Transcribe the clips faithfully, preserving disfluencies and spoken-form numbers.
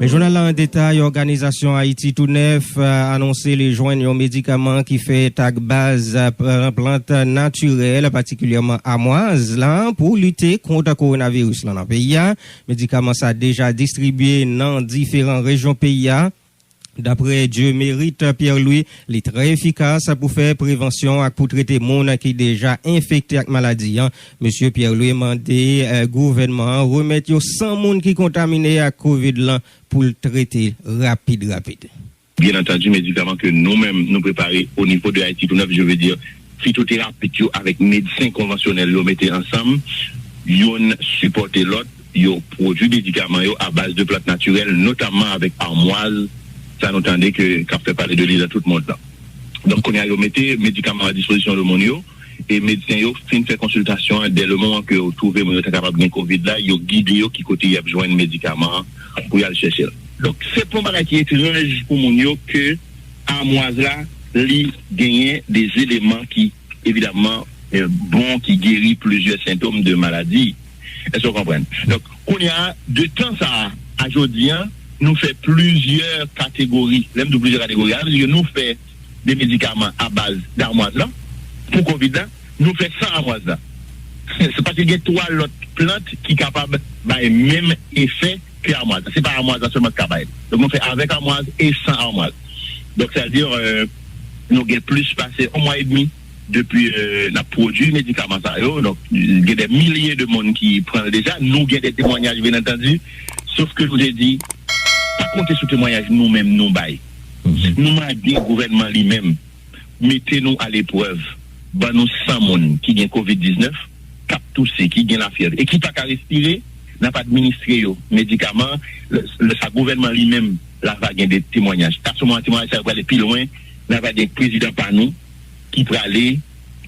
Jounal la an detay, òganizasyon Ayiti Tou Nèf, eh, anonse li jwenn yon medikaman ki fèt ak baz, eh, plant natirèl, patikilyèman amwaz la, pou lite kont kowonaviris lan nan peyi a. Medikaman sa deja distribye nan diferan rejyon peyi a. Daprè Dieumerit Pierre Louis, li trè efikas pou fè prevansyon ak pou trete moun ki deja enfekte ak maladi an. Mesye Pierre Louis mande, eh, gouvènman an remèt yo san moun ki kontamine ak kovid lan pou l trete rapid rapid. Bien entendu, medikaman ke nou menm nou prepare au niveau de Haïti Tout Neuf, je veux dire, fitoterapit yo avèk medsen konvansyonèl yo mete ansanm, youn sipòte lòt, yo pwodui medikaman yo a baz de plant natirèl, notamman avèk amwaz, sa nou tande ke k ap fè pale de li nan tout mond lan. Donk, kounye a, yo mete medikaman a dispozisyon de moun yo, e medsen yo fin fè konsiltasyon an, dè le moman ke yo twouve moun yo ta kapab gen kovid la, yo gide yo ki kote y ap jwenn medikaman an pou y al chèche l. Donk, se pa yon bagay ki etranj pou moun yo ke amwaz la, li genyen de eleman ki, evidamman, eh, bon, ki geri plizyè sentòm de maladi. Èske w konprann? Donk, kounye a, de tan sa a, a jodi a, nou fè plizyè kategori. Lè m di plizyè kategori, sa vle di ke nou fè de medikaman a baz damwaz lan, pou kovid la, nou fè san amwaz la. Se paske gen twa lòt plant ki kapab bay menm efè ke amwaz la. Se pa amwaz la sèlman ki ka bay. Donk, nou fè avèk amwaz e san amwaz. Donk, sa vle di, euh, nou gen plis pase yon mwa edmi depi, euh, n ap pwodui medikaman sa yo. Donk, gen de milye de moun ki pran l deja. Nou gen de temwanyaj, bien entendu. Sof ke nou te di, pa konte sou temwanyaj nou menm nou bay. Nou mande gouvènman li menm mete nou a leprèv, ban nou san moun ki gen kovid diznèf, k ap touse, ki gen lafyèv e ki pa ka respire, n ap administre yo medikaman. Lè, lè sa gouvènman li menm la va gen de temwanyaj. Asoman temwanyaj sa yo prale pi lwen, n ap gen prezidan pa nou ki prale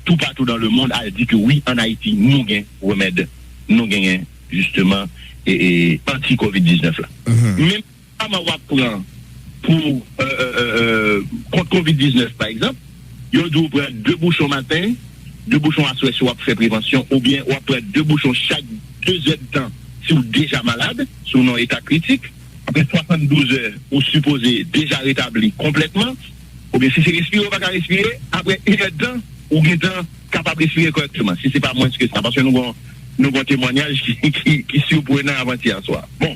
toupatou dans le monde al di ke wi, ann Ayiti, nou gen remèd, nou genyen, jisteman, e, e, anti kovid diznèf la. Men medikaman w ap pran pou, euh, euh, euh, euh, kont kovid diznèf, pa egzanp, yo di w pran de bouchon maten, de bouchon aswè si w ap fè prevansyon, oubyen w ap pran de bouchon chak de zèdtan si w deja malad, si w nan eta kritik. Apre swasanndouz è, ou sipoze deja retabli konplètman. Oubyen si se respire, ou pa ka respire, apre inèdtan, ou gentan kapab respire kòrèkteman, si se pa mwens ke sa, paske nou gon, nou gon temwanyaj ki, ki, ki siprenan avantyè swa. Bon,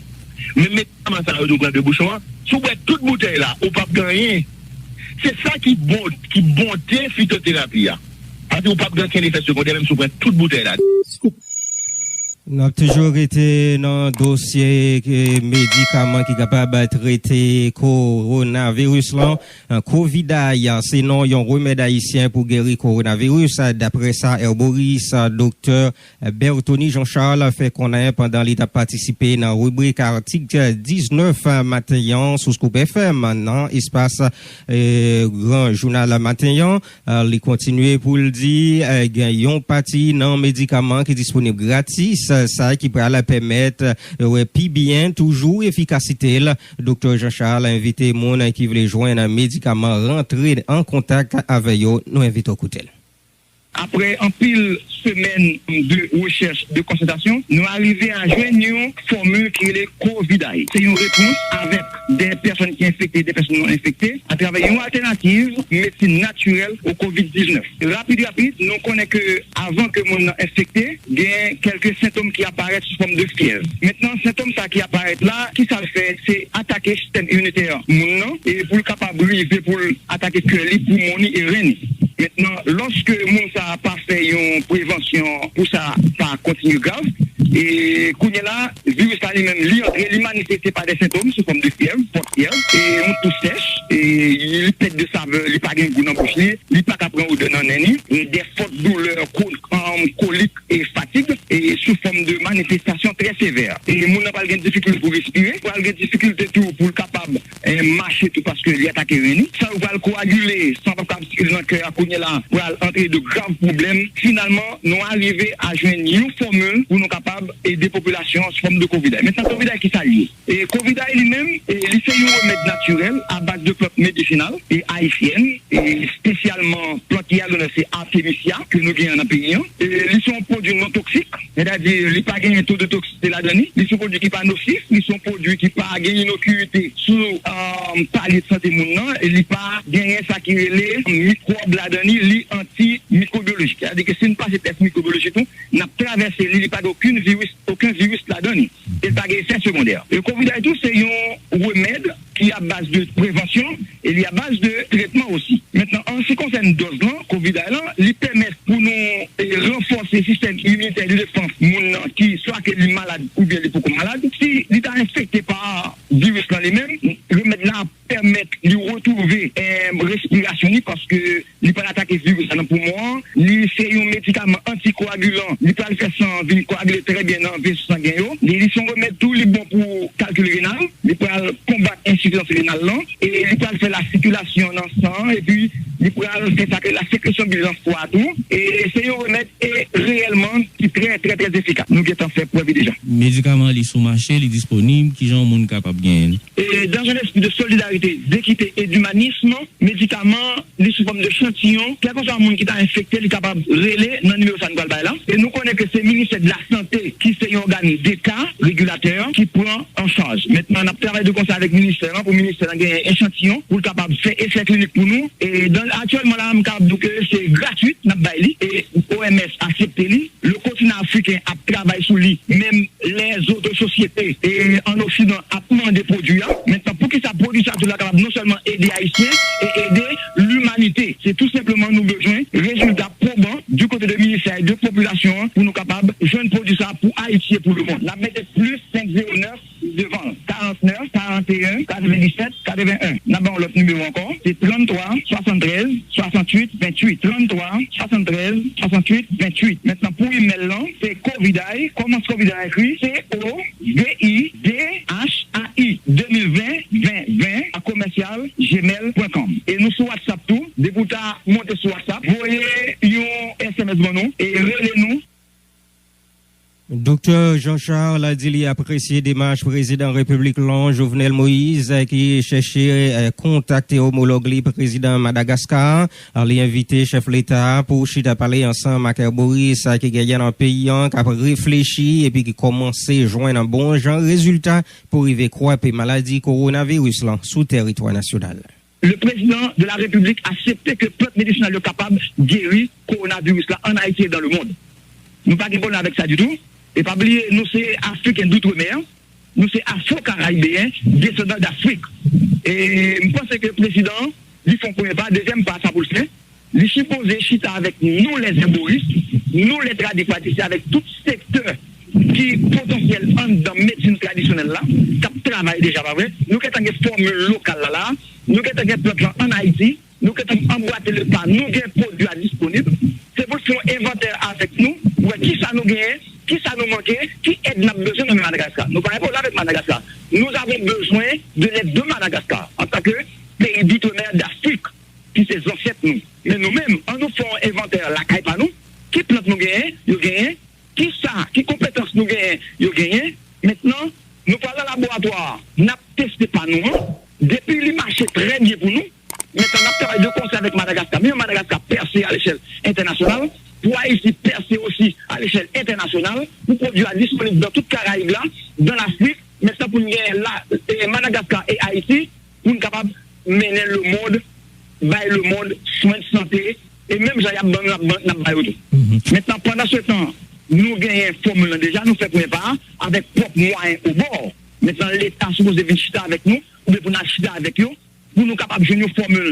men medikaman sa yo di w pran de bouchon an, si w bwè tout boutèy la, ou p ap gen anyen. Se sa ki bon, ki bonte fitoterapi a. Paske ou p ap gen okenn efè segondè, menm si w pran tout boutèy la. N ap toujou rete nan dosye, eh, medikaman ki kapab trete kowonaviris lan. Covidaï, se non yon remèd ayisyen pou geri kowonaviris, daprè sa èboris, doktè Berthony Jean Charles fè konnen pandan li t ap patisipe nan ribrik Atik diznèf maten an sou Scoop F M nan espas, eh, Gran Jounal maten an. Eh, li kontinye pou l di, eh, gen yon pati nan medikaman ki disponib gratis, eh, sa ki pral pèmèt, eh, wè pi byen toujou efikasite l. Doktè Jean Charles envite moun ki vle jwenn medikaman rantre an kontak avè yo. Nou envite w koute l. Aprè anpil semèn de rechèch, de konsiltasyon, nou arive a jwenn yon fòmil ki rele Covidaï. Se yon repons avèk de pèsòn ki enfekte, de pèsòn non enfekte, atravè yon altènativ medsin natirèl o kovid diznèf. Rapid, rapid, nou konnen ke avan ke moun nan enfekte, gen kèlke sentòm ki aparèt sou fòm de fyèv. Mentnan, sentòm sa ki aparèt la, ki sa l fè? Se atake sistèm iminitè moun nan, e pou l kapab rive pou l atake kè li, poumon li e ren li. Mentnan, lòske moun sa a pa fè yon prevansyon pou sa pa kontinye grav, e kounye la, viris la li menm, li antre, li manifeste pa de sentòm sou fòm de fyèv, fòt fyèv, e yon tou sèch, e li pèd de savè, li pa gen gou nan bouch li, li pa ka pran odè nan nen li, e de fòt doulè, ko-, um, kolik e fatig, e sou fòm de manifestasyon trè sevè. E moun nan pral gen difikilte pou respire, pral gen difikilte tou pou l kapab, eh, mache tou paske li atake ren li. San yo pral koagile, san p ap ka sirkile nan kè a kounye la, pral antre de grav pwoblèm. Finalman, nou arive a jwenn yon fòmil pou nou kapab ede popilasyon an sou fòm de Covidaï. Mentnan, Covidaï ki sa l ye? E Covidaï li menm, e li se yon remèd natirèl a baz de plant medisinal e ayisyèn, e espesyalman plant ki a lonè se Artemisia ke nou genyen nan peyi an. E li se yon pwodui non toksik, sètadi li pa genyen to de toksisite ladan li, li se yon pwodui ki pa nosif, li se yon pwodui ki pa gen inokiwite sou, um, palye de sante moun nan, e li pa genyen sa ki rele mikwòb ladan li, li antimikwobiyolojik. Sètadi ke si n pase tès mikwobiyolojik nou, n ap travèse li, li pa gen okenn viris, okenn viris ladan li. E li pa gen efè segondè. E Covid tou se yon remèd ki a baz de prevansyon e li a baz de tretman osi. Mentnan, an se ki konsène dòz lan, Covid lan, li pèmèt pou nou, e, ranfòse sistèm iminitè de defans moun nan ki swa ke li malad oubyen li poko malad. Si li ta enfekte pa viris lan li menm, remèd la pèmèt li retwouve, eh, respirasyon li paske li pral atake viris la nan poumon an. Li se yon medikaman antikoagilan. Li pral fè san an vin koagile trè byen nan veso sangen yo. Li, li se yon remèd tou, li bon pou kalkil renal. Li pral konbat ensifizans renal lan. E li pral fè lasikilasyon nan san an. Epi li pral fè sa ke la sekresyon bile nan fwa tou. E se yon remèd e reyèlman ki trè, trè, trè efikas. Nou gentan fè prèv li deja. Medikaman li sou mache, li disponib, kijan yon moun kapab genyen l? E dans un esprit de solidarité, d'équité et d'humanisme, medikaman li sou fòm de chantiyon, kèlkeswa moun ki ta enfekte, li kapab rele nan nimewo sa nou pral bay la. E nou konnen ke se ministè de la sante ki se yon ògàn deta regilatè ki pran an chaj. Mentnan, n ap travay de konsè avèk ministè an pou ministè an genyen echantiyon pou l kapab fè esè klinik pou nou. E dan, aktyèlman la, m kapab di w ke se gratwit n ap bay li. E O M S aksepte li. Le kontinan afriken ap travay sou li. Menm lèzòt sosyete, e, ann Oksidan ap mande pwodui a. Mentnan, poukisa pwodui sa tou la kapab non sèlman ede Ayisyen e ede limanite? Se tou senpleman nou bezwen rezilta pwoban di kote de ministè e de popilasyon an pou nou kapab jwenn pwodui sa pou Ayiti e pou lemonn. N ap mete plis senk zewo nèf devan l, karant nèf, karant e en, katrevenndisèt, katrevenn en. N ap ba w lòt nimewo ankò, se tranntwa, swasanntrèz, swasannwit, vennwit, tranntwa, swasanntrèz, swasannwit, vennwit. Mentnan, pou imèl lan, se Covidai, kòman Covidai ekri? C O V I D H A I, de mil ven, ven, ven, a commercial gmail point com. E nou sou WhatsApp tou, depi w ta monte sou WhatsApp, voye yon S M S ban nou, e rele nou. Doktè Jean Charles di li apresye demach prezidan repiblik lan, Jovenel Moïse, ki chèche, eh, kontakte omològ li, prezidan Madagaskar. Li envite chèf leta a pou chita pale ansanm ak Boris, ki genyen nan peyi an, k ap reflechi epi ki kòmanse jwenn bon jan rezilta pou rive kwape maladi kowonaviris lan sou tèritwa nasyonal. Le président de la République aksepte ke plant medisinal yo kapab geri kowonaviris la an Ayiti e dans le monde. Nou pa gen pwoblèm avèk sa ditou. E pa bliye, nou se Afriken d'outre-mer, nou se Afro-Karayibeyen, desandan d'Afrik. E m panse ke prezidan an, li fè yon premye pa, dezyèm pa sa pou l fè, li sipoze chita avèk nou lèzèboris, nou lè tradipratisyen, avèk tout sektè ki potansyèl anndan medsin tradisyonèl la, k ap travay deja, pa vre? Nou gentan gen fòmil lokal la la, nou gentan gen plant lan ann Ayiti, nou gentan anbwate le pa, nou gen pwodui a disponib. Se pou l fè yon envantè avèk nou, wè kisa nou genyen, kisa nou manke, ki èd n ap bezwen nan men Madagaska. Nou pa gen pwoblèm avèk Madagaska. Nous avons besoin de l'aide de Madagascar, antanke peyi d'outre-mer d'Afrique, ki se zansèt nou. Men nou menm, an nou fè yon envantè lakay pa nou, ki plant nou genyen, yo genyen, kisa, ki konpetans nou genyen, yo genyen. Mentnan, nou pral nan laboratwa a, n ap teste pa nou an. Depi li mache trè byen pou nou, mentnan n ap travay de konsè avèk Madagaska. Men Madagaska pèse a lechèl entènasyonal, pou Ayiti pèse osi a lechèl entènasyonal, pou pwodui a disponib dans tout Karayib la, dans Lafrik, mentnan pou n gen la, e, Madagaska e Ayiti, pou n kapab mennen lemonn, bay lemonn swen de sante, e menm jan y ap ban nou, n ap ban, n ap ba yo tou. Mentnan, pandansetan, nou genyen fòmil lan deja, nou fè premye pa a, avèk pwòp mwayen obò. Mentnan, Leta sipoze vin chita avèk nou, oubyen pou n al chita avèk yo, pou nou kapab jwenn yon fòmil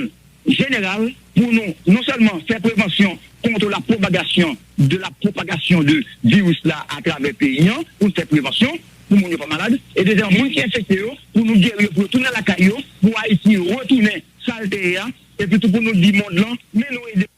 jeneral, pou nou non sèlman fè prevansyon kont la pwopagasyon de la pwopagasyon de viris la atravè peyi an, pou n fè prevansyon, pou moun yo pa malad, e dezyèm, moun ki enfekte yo, pou nou geri yo, pou yo tounen lakay yo, pou Ayiti retounen sa l te ye a, epi tou pou nou di mond lan, men nou ede.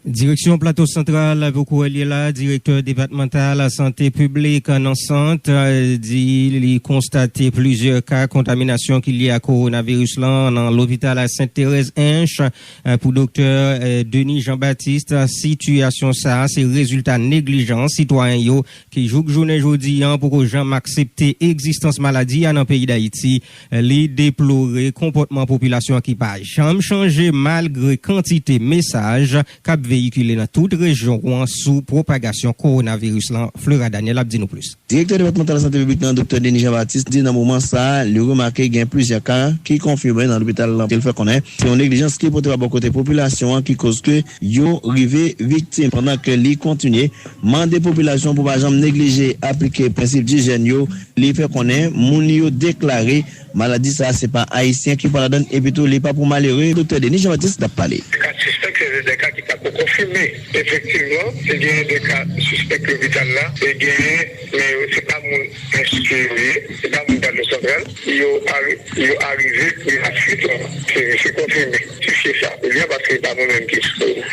Direksyon Plato Santral pou kounye a, direktè depatmantal sante piblik nan Sant, eh, di li konstate plizyè ka kontaminasyon ki lye ak kowonaviris lan nan lopital Sentterèz Ench. Eh, pou doktè, eh, Denis Jean-Baptiste, sitiyasyon sa a se rezilta neglijans sitwayen yo ki jouk jounen jodi an poko janm aksepte egzistans maladi a nan peyi Dayiti. Li deplore konpòtman popilasyon an ki pa janm chanje malgre kantite mesaj k ap veyikile nan tout rejyon an sou pwopagasyon kowonaviris lan. Flora Daniel ap di nou plis. Direktè depatmantal sante piblik nan, Doktè Denis Jean-Baptiste, di nan moman sa a, li remake gen plizyè ka ki konfime nan lopital lan. Li fè konnen se yon neglijans ki pote pa bò kote popilasyon an ki koz ke yo rive viktim, pandan ke li kontinye mande popilasyon pou pa janm neglije aplike prensip dijyèn yo. Li fè konnen moun yo deklare maladi sa a se pa Ayisyen ki pran ladan l, epi tou li pa pou malere. Doktè Denis Jean-Baptiste t ap pale. Ka sispèk, se de ka ki pako konfime. Efektivman, te genyen de ka sispèk lopital la, te genyen, men se pa moun enstwi yo ye, se pa moun Plato Santral. Yo ari-, yo arive pri lafwit lan, se, se konfime. Sifye sa, ebyen, paske se pa mwen menm ki sou,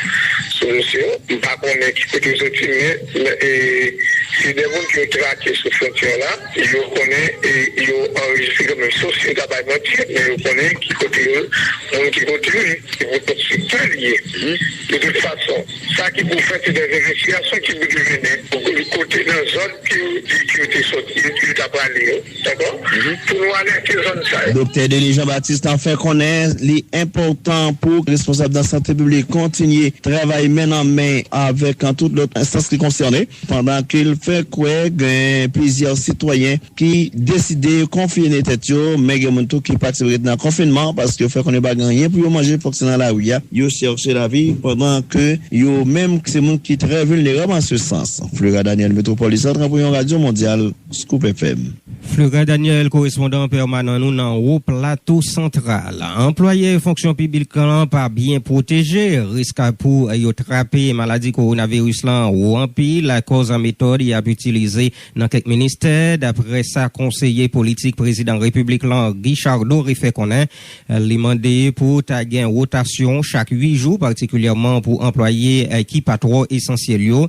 sou dosye yo. M pa konnen ki kote yo soti, men, men, e, se de moun ki yo trake sou fwontyè la. Yo konnen, e, yo anrejistre kanmenm. Sof si yo ta bay manti, men yo konnen ki kote yo, moun ki kote yo ye, e pou tout sektè li ye. De tout fason, sa ki pou fèt, se de envestigasyon ki pou mennen kote nan zòn ke yo di ke yo te soti, yo di yo ta prale yo. Dakò? Pou nou alète zòn sa yo. Doktè Denis Jean-Baptiste an fè konnen li enpòtan pou responsab nan sante piblik kontinye travay men nan men avèk tout lòt enstans ki konsène, pandan ke l fè kwè gen plizyè sitwayen ki deside konfine tèt yo, men gen moun tou ki pati ret nan konfinman paske yo fè konnen pa gen anyen pou yo manje, fòk se nan lari a yo chèche lavi, pandan ke yo menm se moun ki trè vilnerab an se sans. Flora Daniel, Metropole Centre, pou yon radyo mondyal, Scoop F M. Flora Daniel, korespondan pèmanan nou nan Wo Plato Santral. Anplwaye fonksyon piblik lan pa byen pwoteje. Risk pou yo trape maladi kowonaviris lan wo anpil, akòz metòd y ap itilize nan kèk ministè, daprè sa konseye politik prezidan repiblik lan, Guy Chardon, refè konnen. Li mande pou ta gen wotasyon chak uit jou, patikilyèman pou anplwaye, eh, ki pa twò esansyèl yo.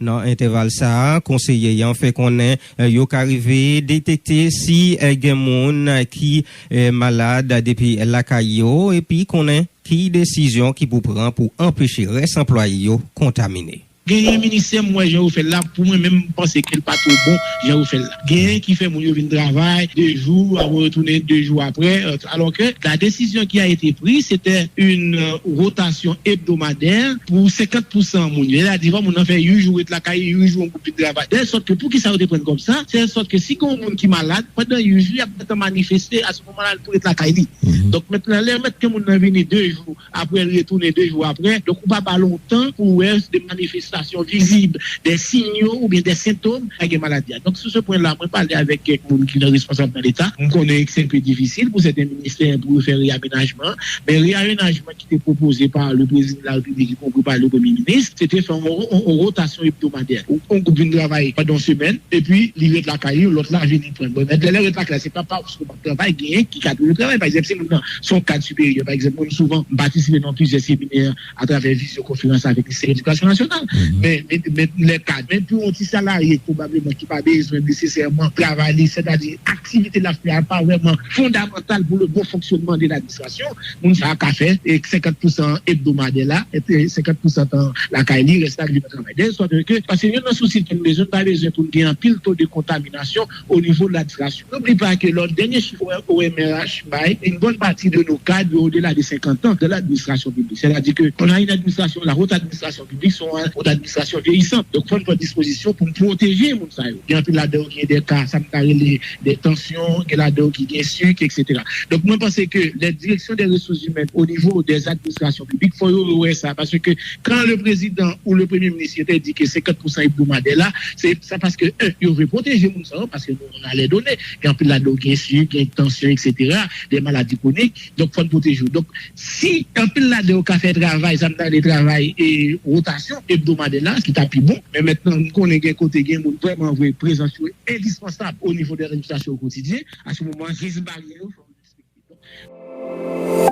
Nan entèval sa a, konseye an fè konnen, eh, yo ka rive detekte si, eh, gen moun, eh, ki, eh, malad depi lakay yo, epi konnen ki desizyon ki pou pran pou anpeche rès anplwaye yo kontamine. Genyen ministè, m wè jan yo fè l la, pou mwen menm, m panse ke l pa twò bon jan yo fè l la. Genyen ki fè moun yo vin travay de jou, apre yo retounen de jou apre, euh, alors que la décision qui a été prise, c'était une, euh, rotation hebdomadaire pour senkant pou san moun yo. Sètadi, fò moun nan fè uit jou ret lakay, uit jou yon gwoup vin travay. De sòt ke, poukisa yo te pran l kòm sa? Se sòt ke si gen yon moun ki malad, pandan uit jou, y ap gentan manifeste, a se moman la, l pou ret lakay li. Donk, mentnan, lè mèt ke moun nan vini de jou, apre l retounen de jou apre. Donk, ou pa ba l yon tan pou w wè de manifestasyon vizib, de siy oubyen de sentòm a gen maladi a. Donk, sou se pwen la, mwen pale avèk kèk moun ki nan responsab nan Leta. M konnen ke se enpe difisil pou sèten ministè pou yo fè reyamenajman, men reyamenajman ki te pwopoze pa le prezidan de la Repiblik, ikonpri pa le premye minis, se te fè yon, yon, yon rotasyon ebdomadè. Yon gwoup vin travay pandan yon semèn, epi li ret lakay li, lòt la vini pran. Bon, men lè l ret lakay, se pa paske l p ap travay, genyen ki ka toujou travay. Pa egzanp, si moun nan se yon kad siperyè, pa egzanp, mwen souvan, m patisipe nan plizyè seminè atravè vizyokonferans avèk Ministè Edikasyon Nasyonal. Men, men, men lè kad, men pou yon ti salarye, pwobableman, ki pa bezwen nesesèman travay li, sètadi aktivite l ap fè a pa vrèman fondamantal pou le bon fonksyonman de ladministrasyon, moun sa a ka fè, e, senkant pou san ebdomadè la, e, senkant pou san tan lakay li, rès la li vin nan travay. De sòt ke, paske youn nan sousi ke n bezwen, n pa bezwen pou n gen anpil to de kontaminasyon o nivo de ladministrasyon. N'oublie pas que lè dènye chif O M R H bay, une bonne partie de nos cadres yo au-delà de cinquante ans dans l'administration publique. C'est-à-dire que on a une administration, la haute administration publique, c'est une haute administration vieillissante. Donk, fò n pran dispozisyon pou n pwoteje moun sa yo. Gen anpil ladan yo ki gen de ka, sa m ta rele de tansyon, gen ladan yo ki gen sik, et cetera. Donk, mwen panse ke les directions des ressources humaines au niveau des administrations publiques, fò yo wè sa, paske kan le prezidan ou le premye minis yo te di ke senkant pou san ebdomadè la, se, se paske, un, yo vle pwoteje moun sa yo, paske nou, on a les données, gen anpil ladan yo gen sik, gen tansyon, et cetera, de maladi kwonik, donk fò n pwoteje yo. Donk, si anpil ladan yo ka fè travay, sa m ta rele travay e wotasyon ebdomadè la, ki ta pi bon, men mentnan, m konnen gen kote, gen moun vrèman vre, prezans yo endispansab o nivo de ladministrasyon o kotidyen, a se moman, jis baryè yo, fò yo respekte.